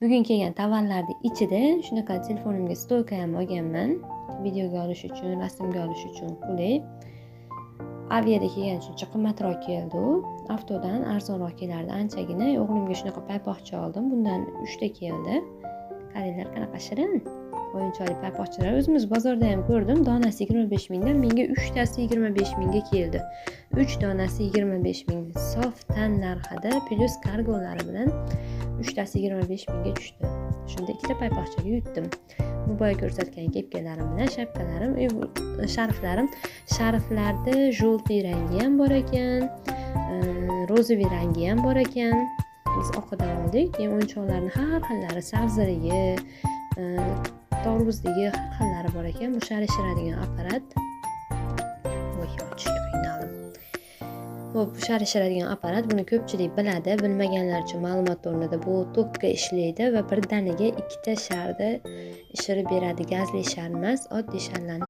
Bugun kelgan tovarlarni ichida shunaqa telefonimga стойка ham olganman. Videoga olish uchun, rasmga olish uchun qulay. Aviada kelgani uchun qimmatroq keldi u. Avtodan arzonroq kelardi anchagina. O'g'limga shunaqa paypoqcha oldim. Bundan 3 ta keldi. Qaranglar, qanaqa shirin. O'yinchoqli paypoqchalar. O'zimiz bozorda ham ko'rdim. Donasi 25 mingdan, menga 3 tasi 25 mingga keldi. 3 donasi 25 ming. Sof tan narxida плюс kargolari bilan 3 tasi 25 mingga tushdi. Shunda ikkita paypoqchaga yutdim. Bu boya ko'rsatgan kepkalarim bilan shapkalarim, sharflarim. Sharflarda желтый rangi ham bor ekan, розовый rangi ham bor ekan. Biz oqidan oldik. Keyin o'yinchoqlarni har xillari, sabziligi, tarvuzligi, har xillari bor ekan. Bu shar ishiradigan apparat. Voy, ochishga qiynaldim. Xo'p, bu shar ishiradigan apparat, buni ko'pchilik biladi. Bilmaganlar uchun ma'lumot o'rnida, bu tokka ishlaydi va birdaniga ikkita sharni ishirib beradi. Gazli shar emas, oddiy sharlarni.